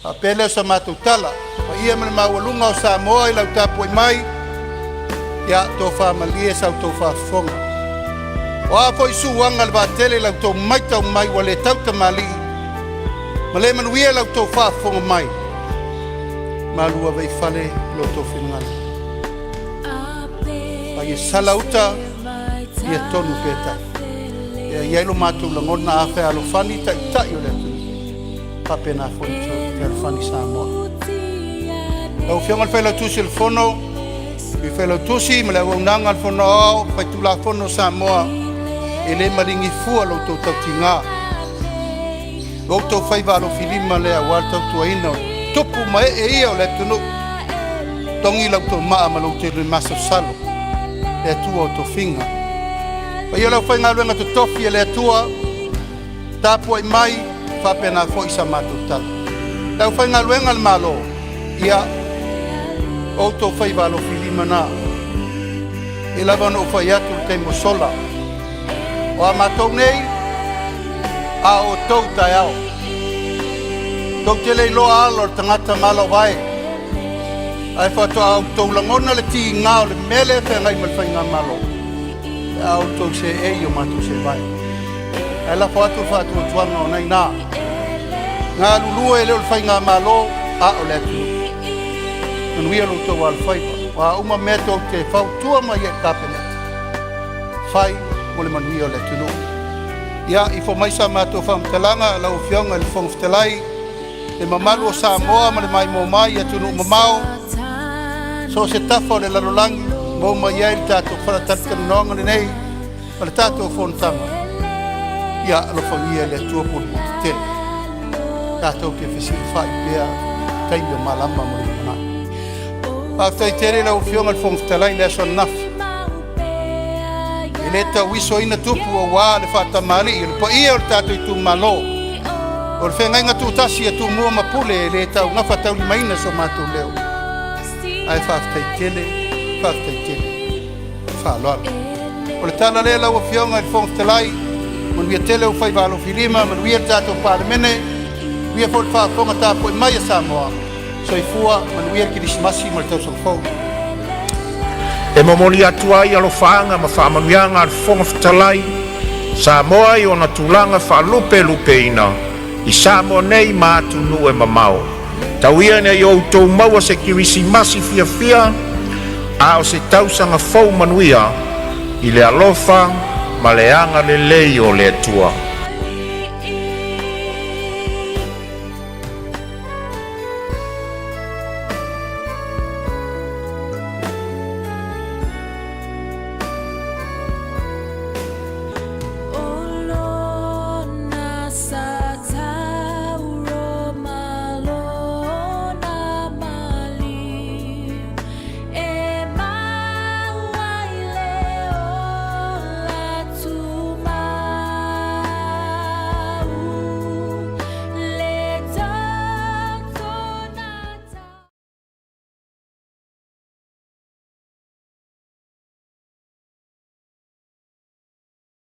Faapea lea o sa matou tala, paia ma le maualuga o Samoa i lau tapuai mai, ia tofa malie sa outou faafofoga. O a foi suaga o le vaatele i la outou matau mai ua le tautamalii ma le manuia la outou faafofoga mai, malu ave i fale lo outou finagalo. A ia sala uta, ia tonu pea tai. E i ai lo matou lagona a fealofani taitai o le atunuu, faapena foi fealofani Samoa. Lau Afioga i le Failautusi o le Fono, Sui Failautusi ma le auaunaga a le Fono Aoao Faitulafono a Samoa, e le maligi fua lo outou tautiga, lo outou faiva alofilima lea aua le tautuaina o tupu ma ee ia o le atunuu. Togi la outou maa ma lo outou masalosalo, le Atua o tofiga. Paia o le aufaigaluega totofi a le Atua, tapuai mai faapena foi sa matou tala. Le aufaigaluega a le Malo, ia o outou faiva alofilima na. E pei lava ona ou fai atu i le taimi ua sola, o a matou nei, a o outou taeao. Tou te le iloa ala o le tagata ma ala o vae, ae faatoa outou lagona le tiga o le mea lea e feagai ma le faigamalo pe a outou seei i o matou seevae. Ae lafo atu le faatuatuaga o na i ina. Galulue e le o le faigamalo a o le atunuu. Manuia lo outou alofaiva. O a uma mea tou te fautua mai ai i le Kapeneta, fai mo le manuia o le atunuu. Ia, ifo mai sa matou faamatalaga lau Afioga i le Fofoga Fetalai, le mamalu o Samoa ma le maimoa mai i atunuu mamao, so o se tafa o le lalolagi, maua mai ai le tatou falatalatalanoaga lenei ma le tatou fonotaga. Ia alofagia e le Atua pulepupe tetele. Tatou te fesilafai pea i taimi o malama mo le lumanai. Faafetai tele i lau Afioga i le Fofoga Fetalai i le aso ananafi. E le tauisoina tupu aua le faatamalii o le paia o le tatou itumalo. O le feagaiga tutasi a Tumua ma Pule e le taugafataulimaina so matou leo. Ae faafetai tele, faafetai tele. Faaaloalo. O le tala lea lau Afioga i le Fofoga Fetalai, manuia tele ou faiva alofilima, manuia le tatou Palemene, manuia foi le faafofoga tapuai mai a Samoa. Soifua, manuia le Kerisimasi ma le tausaga fou. E momoli atu ai alofaaga ma faamanuiaga a le Fofoga Fetalai Samoa i ona tulaga faalupelupeina i Samoa nei ma atunuu e mamao. Tau ia ina ia outou maua se Kerisimasi fiafia a o se tausaga fou manuia i le alofa ma le agalelei o le Atua.